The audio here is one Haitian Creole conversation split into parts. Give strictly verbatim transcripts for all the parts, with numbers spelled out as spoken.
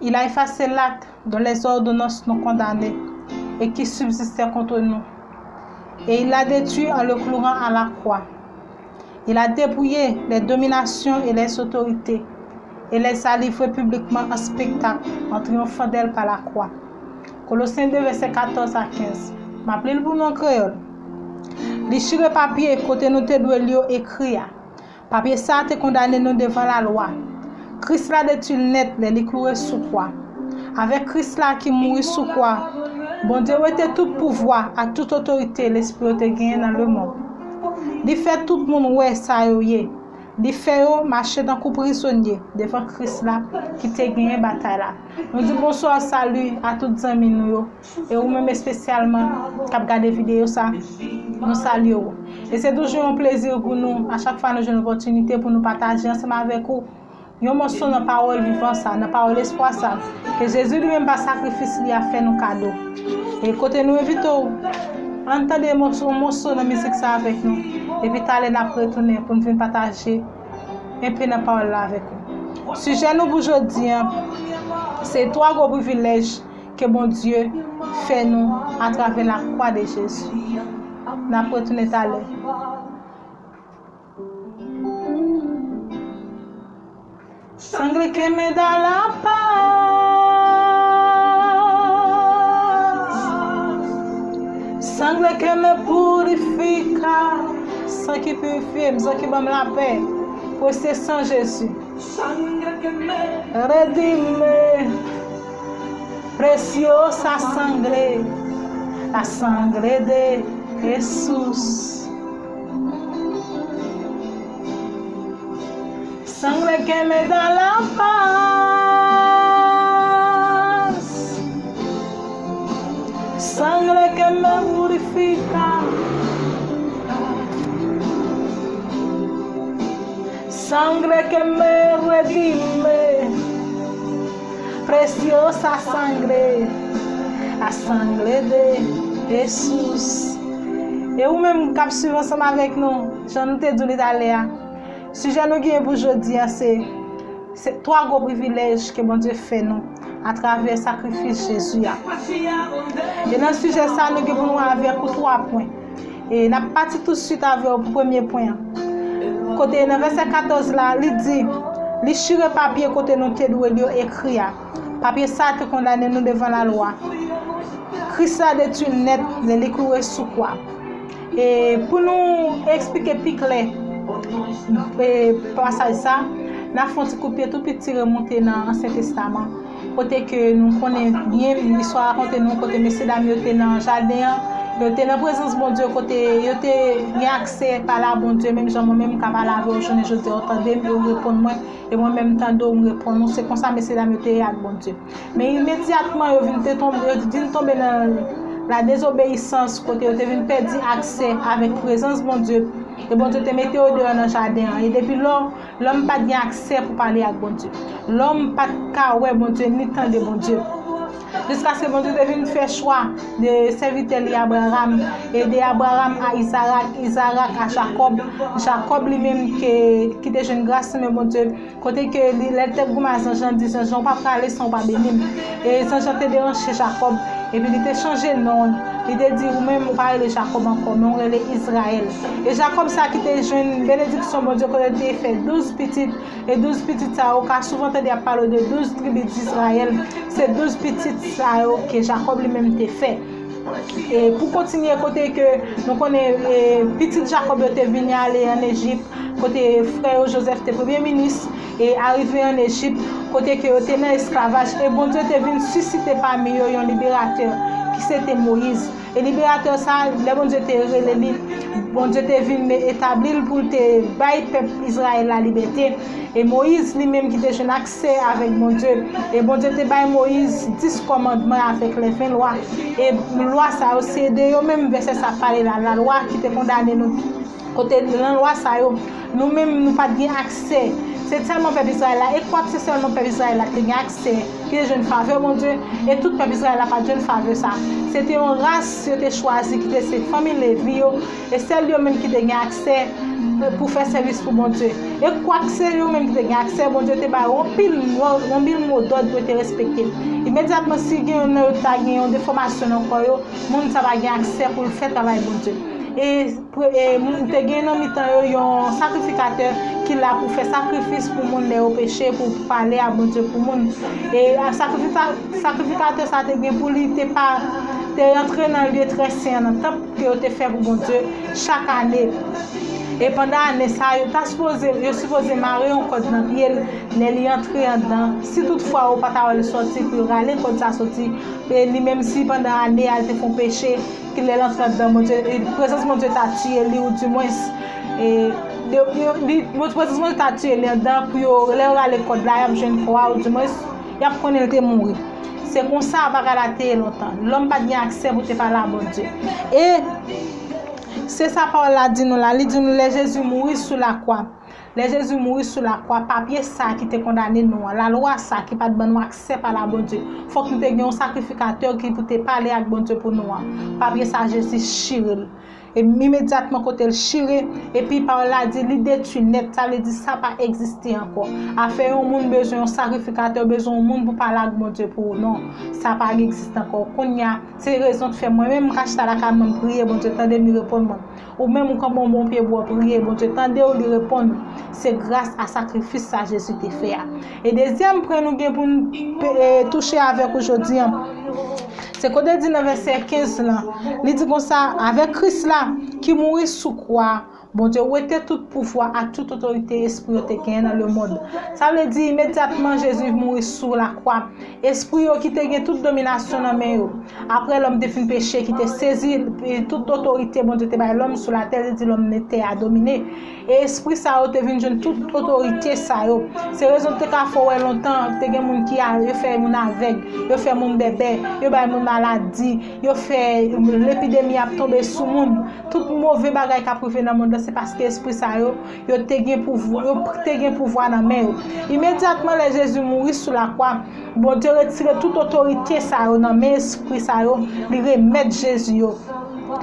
Il a effacé l'acte dont les ordonnances nous condamnaient et qui subsistait contre nous, et il l'a détruit en le clouant à la croix. Il a dépouillé les dominations et les autorités, et les a livrées publiquement en spectacle, en triomphant d'elles par la croix. Kolosyen de, vèsè katòz a kenz. M ap li l pou nou an kreyòl. Li chire papye kote nou te dwe li yo ekri a. Papye sa a te kondane nou devan lalwa. Kris la detwi l nèt lè li klouwe sou kwa. Avèk Kris la ki mouri sou kwa, Bondye wete tout pouvwa ak tout otorite lespri yo te genyen nan lemonn. Li fè tout moun wè sa yo ye. Li fè yo mache tankou prizonye devan Kris la ki te genyen batay la. Nou di bonswa, sali a tout zanmi nou yo. E ou menm espesyalman k ap gade videyo sa, nou salye w. E se toujou yon plezi pou nou, a chak fwa nou jwenn opòtinite pou nou pataje ansanm avèk ou yon mòso nan pawòl vivan sa, nan pawòl espwa sa, ke Jezi li menm pa sakrifis li a fè nou kado. E kote nou envite w, ann tande mòso, yon mòso nan mizik sa avèk nou. Epi talè n ap retounen pou n vin pataje enpe nan pawòl la avèk ou. Sijè nou pou jodi a, se twa gwo privilèj ke Bondye fè nou atravè lakwa de Jezi. N ap retounen talè. Sangre que me da la paz, sangre que me purifica, san ki pirifye m, san ki ban m lapè, pou se san Jezi. Redime, preciosa sangre, la sangre de Jesús. Sangre que me da la paz, sangre que me purifica. Sangre que me redime, preciosa sangre, la sangre de Jesús. E ou menm k ap swiv ansanm avèk nou, jan nou te di w li talè a, sijè nou genyen pou jodi a se, se twa gwo privilèj ke Bondye fè nou atravè sakrifis Jezi a. E nan sijè sa, nou gen pou nou avèk ou twa pwen. E n ap pati tousuit avè w pou premye pwen an. Kote nan vèsè katòz la, li di, li chire papye kote nou te dwe li yo ekri a. Papye sa a te kondane nou devan lalwa. Kris la detwi l nèt lè li klouwe sou kwa. E pou nou eksplike pi klè, e, pasaj sa, n ap fè yon ti kout pye tou piti remonte nan Ansyen Testaman. Kote ke nou konnen byen, istwa rakonte nou kote mesye dam yo te nan jaden an, yo te nan prezans Bondye, kote yo te gen aksè pale a Bondye, menm jan mwen menm m ka pale avè w jounen jodi a, w tande m e w reponn mwen, e mwen menm m tande w, m reponn ou. Se konsa mesye dam yo te ye ak Bondye. Men imedyatman yo vin te tonbe, yo vin tonbe nan la dezobeyisans, kote yo te vin pèdi aksè avèk prezans Bondye, e Bondye te mete yo deyò nan jaden an. E depi lò, lòm pa t gen aksè pou pale ak Bondye. Lòm pa t ka wè Bondye ni tande Bondye. Jiskaske Bondye te vin fè chwa de sèvitè li Abraram, e de Abraram a Izarak, Izarak a Jakòb, Jakòb li menm ke, ki te jwenn gras nan men Bondye, kote ke li, lè l te goumen a zanj lan, di zanj lan, ou pa prale san ou pa beni m. E zanj lan te deranje Jakòb, epi li te chanje non l. Li te di, ou menm, ou pa rele Jakòb ankò, men ou rele Izrayèl. E Jakòb sa ki te jwenn benediksyon Bondye kote l te fè douz pitit, e douz pitit sa yo, ou ka souvan tande y ap pale w de douz tribi d'Izrayèl. Se douz pitit sa yo ke Jakòb li menm te fè. E pou kontinye, kote ke nou konnen, e, pitit Jakòb yo te vini ale ann Ejip, kote frè yo Jozèf te premye minis, e arive ann Ejip, kote ke yo te nan esklavaj, e Bondye te vin sisite pami yo yon liberatè, ki se te Moyiz. E liberatè sa, lè Bondye te rele li, Bondye te vin etabli l pou l te bay pèp Izrayèl la libète. E Moyiz li menm ki te jwenn aksè avèk Bondye. E Bondye te bay Moyiz dis kòmandman avèk lè ven lwa. E lwa sa yo, se de yo menm vèsè sa pale la, lalwa ki te kondane nou. Kote nan lwa sa yo, nou menm nou pa t gen aksè. Se sèlman pèp Izrayèl la, e kwak se sèlman pèp Izrayèl la ki te gen aksè, ki te jwenn favè Bondye, e tout pèp Izrayèl la pa t jwenn favè sa. Se te yon ras yo te chwazi, ki te se fanmi Levi yo, e sèl yo menm ki te gen aksè pou fè sèvis pou Bondye. E kwak se yo menm ki te gen aksè, Bondye te ba yo anpil mo, anpil mo dòd pou yo te respekte. Imedyatman, si gen yon nan yo ta gen yon defòmasyon nan kò yo, moun sa pa gen aksè pou l fè travay Bondye. E, e te gen nan mitan yo yon sakrifikatè ki la pou fè sakrifis pou moun lè yo peche, pou pale a Bondye pou moun. E sakrifika, sakrifikatè sa te gen pou li te pa te rantre nan lye trè sen an, nan tanp ke yo te fè pou Bondye chak ane. E pandan ane sa, yo ta sipoze, yo sipoze mare yon kòd nan pye l lè li antre anndan. Si toutfwa yo pa ta wè l sòti, pou yo rale kòd sa soti, e li menm si pandan ane a l te fè yon peche, ki lè l antre anndan, Bondye, prezans Bondye ta tiye li, oudimwens, e, prezans Bondye ta tiye li anndan, pou yo, lè yo rale kòd la, y ap jwenn kò a, oudimwens, y ap konnen l te mouri. Se konsa bagay la te ye lontan. Lòm pa t gen aksè pou te pale a Bondye. E se sa pawòl la di nou la. Li di nou lè Jezi mouri sou lakwa. Lè Jezi mouri sou lakwa, papye sa ki te kondane nou an, lalwa sa ki pa t ban nou aksè pale a Bondye. Fòk nou te gen yon sakrifikatè ki pou te pale ak Bondye pou nou an. Papye sa Jezi chire l. E imedyatman kote l chire, epi pawòl la di li detwi nèt, sa vle di sa pa egziste ankò. Afè yon moun bezwen yon sakrifikatè, bezwen yon moun pou pale ak Bondye pou ou, non. Sa pa egziste ankò. Kounye a, se rezon k fè mwen menm m ka chita lakay mwen, m priye, Bondye tande m, li reponn mwen. Ou menm ou kanpe yon bon pye bwa, w priye, Bondye tande w, li reponn. Se gras a sakrifis sa Jezi te fè a. E dezyèm pwen nou gen pou n touche avèk ou jodi an, se kote l di nan vèsè kenz lan, li di konsa, avèk Kris la ki mouri sou kwa a, Bondye wete tout pouvwa ak tout otorite espri yo te genyen nan lemonn. Sa vle di imedyatman Jezi mouri sou lakwa, espri yo ki te gen tout dominasyon nan men yo, apre lòm te fin peche, ki te sezi tout otorite Bondye te bay lòm sou latè, li di lòm nan tè a domine. E espri sa yo te vin jwenn tout otorite sa yo. Se rezon te ka fè w wè lontan, te gen moun ki a, yo fè moun avèg, yo fè moun bèbè, yo bay moun maladi, yo fè lepidemi ap tonbe sou moun. Tout move bagay k ap rive nan mond lan, se paske espri sa yo, yo te gen pouvwa, yo te gen pouvwa nan men yo. Imedyatman lè Jezi mouri sou lakwa, Bondye retire tout otorite sa yo nan men espri sa yo, li remèt Jezi yo.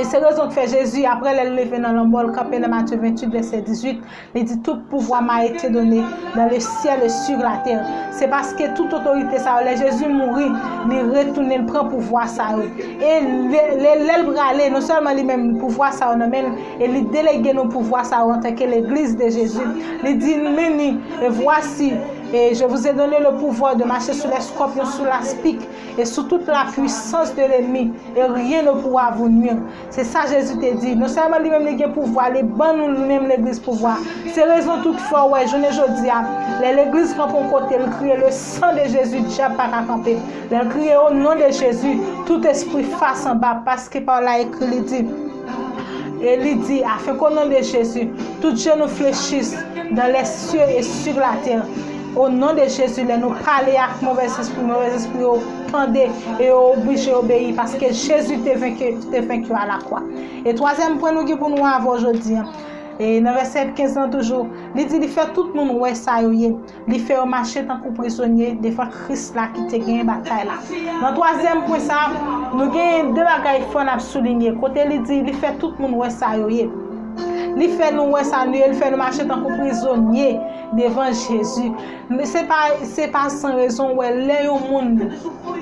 E se rezon k fè Jezi, apre lè l leve nan lanmò, l kanpe nan Matye venntuit, vèsè dizuit, li di, tout pouvoir m'a été donné dans le ciel et sur la terre. Se paske tout otorite sa yo, lè Jezi mouri, li retounen, l pran pouvwa sa yo. E lè, lè, lè l prale, non sèlman li menm pouvwa sa yo nan men l, e li delege nou pouvwa sa yo antanke legliz de Jezi. Li di, vini, et voici, et je vous ai donné le pouvoir de marcher sur les scorpions, sur l'aspic, et sur toute la puissance de l'ennemi, et rien ne pourra vous nuire. Se sa Jezi te di. Non sèlman li menm li gen pouvwa, li ban nou li menm legliz pouvwa. Se rezon tout fè w wè, jounen jodi a, lè legliz kanpe yon kote, l kriye le sang de Jésus, dyab pa ka kanpe. Lè l kriye au nom de Jésus, tout espri fas anba, paske pawòl la ekri, li di, e li di, afin qu'au nom de Jésus, tout genou fléchisse dans les cieux et sur la terre. Au nom de Jésus, lè nou pale ak movèzespri, movèzespri yo tande e yo oblije obeyi, paske Jezi te venki, te venki a lakwa. E twazyèm pwen nou gen pou nou avè w jodi an, e nan vèsè kenz lan toujou, li di, li fè tout moun wè sa yo ye. Li fè yo mache tankou prizonye devan Kris la ki te genyen batay la. Nan twazyèm pwen sa, nou genyen de bagay fò n ap soulinye. Kote li di, li fè tout moun wè sa yo ye. Li fè nou wè sa nou ye, li fè nou mache tankou prizonye devan Jezi. Men se pa, se pa san rezon, w wè, lè yon moun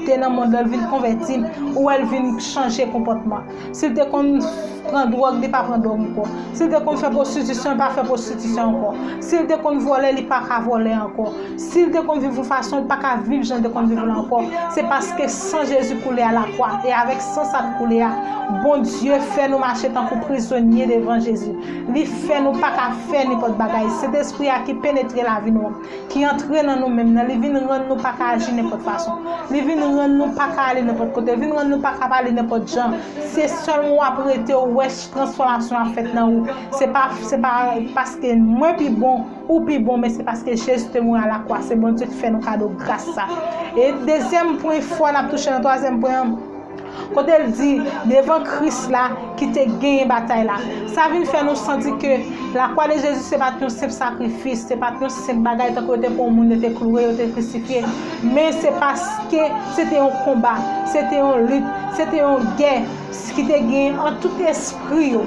te nan mond lan, l vin konvèti, ou wè l vin chanje konpòtman. Si l te konn pran dwòg, li pa pran dwòg ankò. Si l te konn fè pwostitisyon, li pa fè pwostitisyon ankò. Si l te konn vòlè, li pa ka vòlè ankò. Si l te konn viv yon fason, li pa ka viv jan l te konn viv la ankò. Se paske san Jezi koule a lakwa. E avèk san sa k koule a, Bondye fè nou mache tankou prizonye devan Jezi. Li fè nou pa ka fè nenpòt bagay. Sentespri a ki penetre lavi nou an, ki antre nan nou menm nan, li vin rann nou pa ka aji nenpòt fason. Li vin rann nou pa ka ale nenpòt kote. Li vin rann nou pa ka pale nenpòt jan. Se sèlman w ap rete, w wè transfòmasyon ap fèt nan ou. Se pa, se pa paske mwen pi bon, ou pi bon, men se paske Jezi te mouri a lakwa. Se Bondye ki fè nou kado gras sa. E dezyèm pwen fò n ap touche nan twazyèm pwen an. Kote l di, devan Kris la ki te genyen batay la. Sa vin fè nou santi ke lakwa de Jezi se pa t yon senp sakrifis, se pa t yon senp bagay tankou yo te pran yon moun, yo te kloure, yo te krisifye. Men se paske se te yon konba, se te yon lit, se te yon gè ki te genyen ant tout espri yo.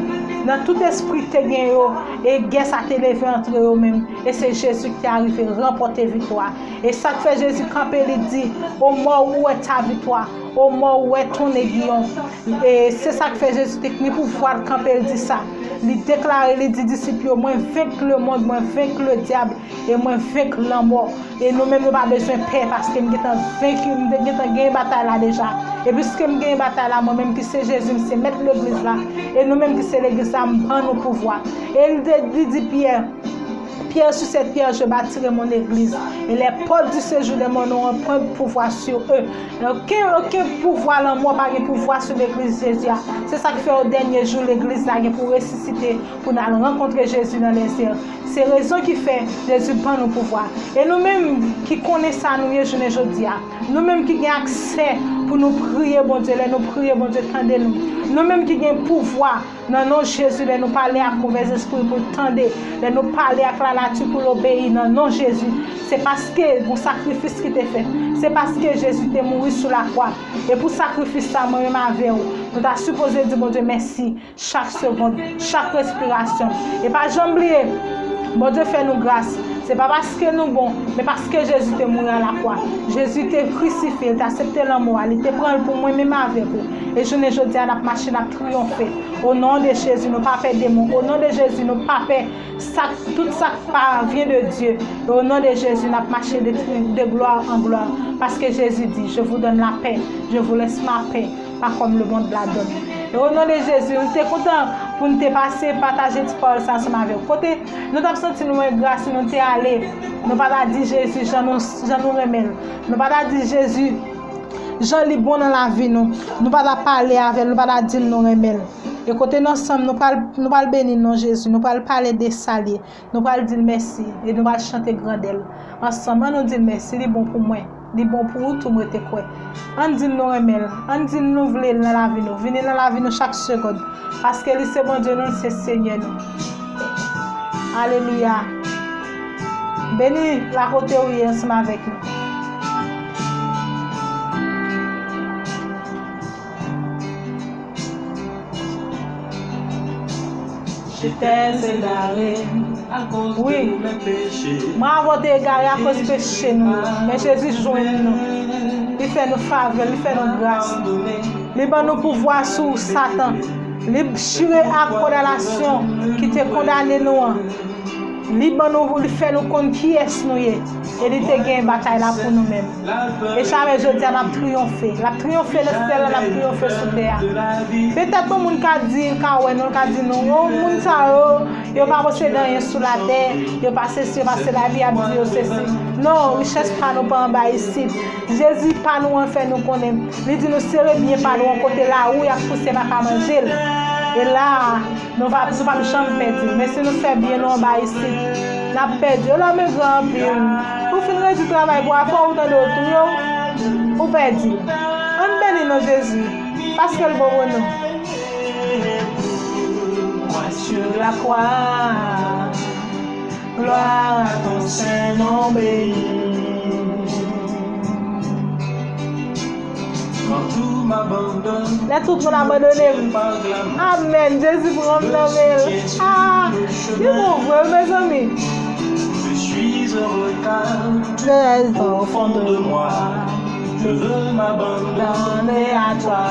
nan tout espri ki te gen yo, e gè sa te leve antre yo menm, e se Jezi ki te arive ranpòte viktwa. E sa k fè Jezi kanpe, li di, "Ô mort, où est ta victoire? Ô mort, où est ton aiguillon?" E se sa k fè Jezi te gen pouvwa l kanpe, l di sa. Li deklare, li di disip yo, "Mwen venk lemonn, mwen venk ledyab, e mwen venk lanmò." E nou menm, nou pa bezwen pè, paske m gentan venki, m te gentan genyen batay la deja. E piske m genyen batay la, mwen menm ki se Jezi, m se mèt legliz la. E nou menm ki se legliz la, m ban nou pouvwa. E li te, li di Pyè, "Pierre, sur cette pierre, je bâtirai mon église. Et les portes du séjour des morts n'auront point de pouvoir sur eux." Okenn, okenn pouvwa lanmò pa gen pouvwa sou legliz Jezi a. Se sa k fè o dènye jou, legliz la gen pou resisite, pou n al rankontre Jezi nan lèzè. Se rezon ki fè Jezi ban nou pouvwa. E nou menm ki konnen sa nou ye jounen jodi a, nou menm ki gen aksè pou nou priye Bondye, lè nou priye Bondye tande nou. Nou menm ki gen pouvwa nan non Jezi, lè nou pale ak movèzespri pou l tande, lè nou pale ak lanati pou l obeyi nan non Jezi, se paske gon sakrifis ki te fèt. Se paske Jezi te mouri sou lakwa. E pou sakrifis sa, mwen menm avè w, nou ta sipoze di Bondye mèsi. Chak segond, chak respirasyon. E pa janm bliye, Bondye fè nou gras. Se pa paske nou bon, men paske Jezi te mouri a lakwa. Jezi te krisifye, li te aksepte lanmò a, li te pran l pou mwen menm avèk ou. E jounen jodi a, n ap mache, n ap triyonfe. O non de Jezi, nou pa pè demon. O non de Jezi, nou pa pè sa, tout sa k pa vyen de Dye. E o non de Jezi, n ap mache de, de glwa an glwa. Paske Jezi di, "Je vous donne la paix, je vous laisse ma paix." Pa kòm lemonn la donn. E o non de Jezi, nou te kontan pou n te pase pataje ti pawòl sa ansanm avè w. Kote nou t ap santi nou engra, si nou te ale, nou pa ta di Jezi jan nou, jan nou renmen l. Nou pa ta di Jezi jan li bon nan lavi nou. Nou pa ta pale avè l, nou pa ta di l nou renmen l. E kote n ansanm, nou pral, nou pral beni non Jezi, nou pral pale de sa l ye. Nou pral di l mèsi e nou pral chante grandè l ansanm. Ann nou di l mèsi, li bon pou mwen. Li bon pou ou tou, m rete kwè. Ann di l nou renmen l. Ann di l nou vle l nan lavi nou. Vini nan lavi nou chak segond. Paske li se Bondye nou, li se Senyè nou. Alelouya. Beni la kote ou ye ansanm avèk nou. Wi. Mwen avè w te egare akoz peche nou yo. Men Jezi jwenn nou. Li fè nou favè, li fè nou gras. Li ban nou pouvwa sou Satan. Li chire ak kondanasyon ki te kondane nou an. Li ban nou, li fè nou konn kiyès nou ye. E li te gen batay la pou nou menm. E jamè jodi a, n ap triyonfe. L ap triyonfe nan syèl la, n ap triyonfe sou tè a. Petèt yon moun ka di, l ka wè nou, l ka di nou, "O, moun sa yo, yo pa posede anyen sou latè, yo pa sesi, yo pa sela, Bib ap di yo sesi." Non, richès pa nou pa anba isit. Jezi pa nou an fè nou konnen. Li di nou sere byen pa nou an kote lawouy ak pousyè pa ka manje l. E la, nou pa, nou p ap janm pèdi. Men si nou fè byen nou anba isit, n ap pèdi. Yo la men gran anpil. Ou fin redi travay pou afè w, ou tande yo touye w, ou pèdi. Ann beni non Jezi, paske l bon pou nou. Sur la croix. Gloire à ton saint nom béni. Quand tout m'abandonne, lè tout moun abandone m. Amèn. Jezi pran m nan men l. Ah, li bon vre, mezanmi. Je suis heureux car tu es au fond de moi. Je veux m'abandonner à toi.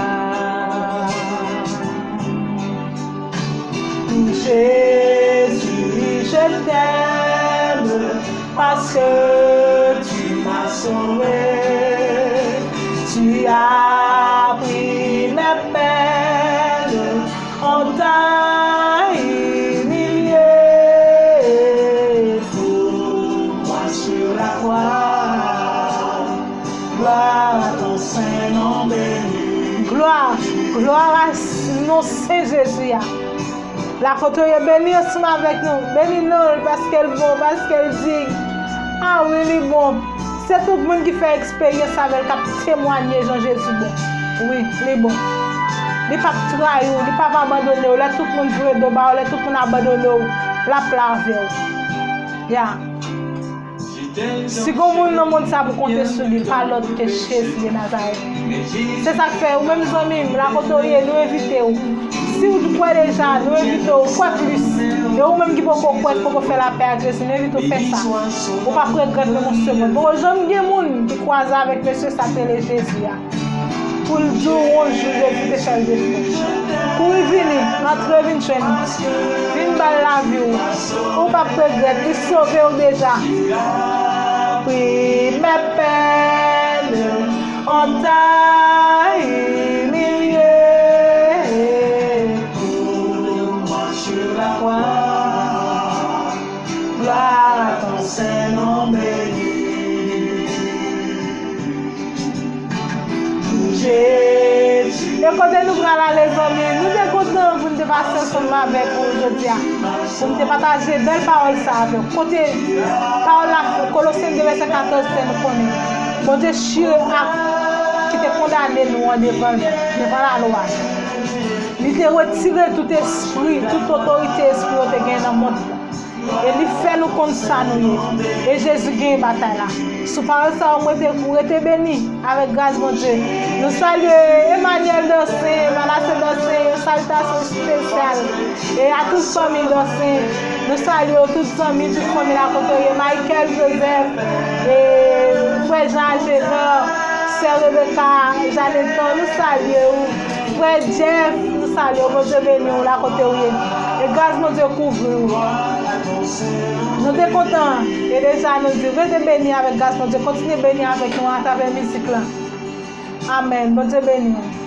Jésus, je t'aime parce que tu m'as sauvé. Tu as pris mes peines, on t'a humilié pour moi sur la croix. Gloire à ton saint nom béni. Glwa, glwa a non Sen Jezi a. La kote w ye, beni ansanm avèk nou. Beni non l, paske l bon, paske l dig. Ah wi, li bon. Se tout moun ki fè eksperyans avè l k ap temwanye jan Jezi bon. Wi, li bon. Li p ap trayi w, li p ap abandone w. Lè tout moun vire do ba w, lè tout moun abandone w, l ap la avè w. Ya. Si gon moun nan mond sa pou konte sou li, pa lòt ke Jezi de Nazarèt. Se sa k fè, ou menm zanmi m, la kote w ye, nou envite w. Si w kwè deja, nou envite w kwè plis. E ou menm ki poko kwè, ki poko fè lapè ak Jezi, nou envite w fè sa. Ou p ap regrèt menm yon segonn. Poko janm gen moun ki kwaze avèk mesye sa k rele Jezi a, pou l di w yon jou Jezi te fè l defo. Kouri vini, antre vin jwenn li. Vin ba l lavi w. Ou p ap regrèt, li sove w deja. Primè pèn, on t'a imilié pour moi sur la croix. Gloire à ton Saint nom béni. Jésus. E kote nou pral ale, zanmi? Nou te kontan pou n te pase ansanm avèk ou jodi a, pou n te pataje bèl pawòl sa avè w. Kote pawòl la, Kolosyen de vèsè katòz fè nou konnen Bondye chire ak ki te kondane nou an devan, devan lalwa. Li te retire tout espri, tout otorite espri yo te gen nan mond lan. E li fè nou konn sa nou ye. E Jezi genyen batay la. Sou pawòl sa yo, mwen te pou rete beni avèk gras Bondye. Nou salye Emmanuel Dorcin, Manassé Dorcin, yon salitasyon espesyal. E a tout fanmi Dorcin, nou salye w, tout zanmi, tout fanmi la kote w ye, Michael Joseph, e frè Jean Agenor, sè Rebecca, Janeton, nou salye w. Frè Jeff, nou salye w, Bondye beni w la kote w ye. E gras Bondye kouvri w. Nou te kontan, e deja nou di, rete beni avèk gras Bondye, kontinye beni avèk nou atravè mizik lan. Amèn, Bondye beni w.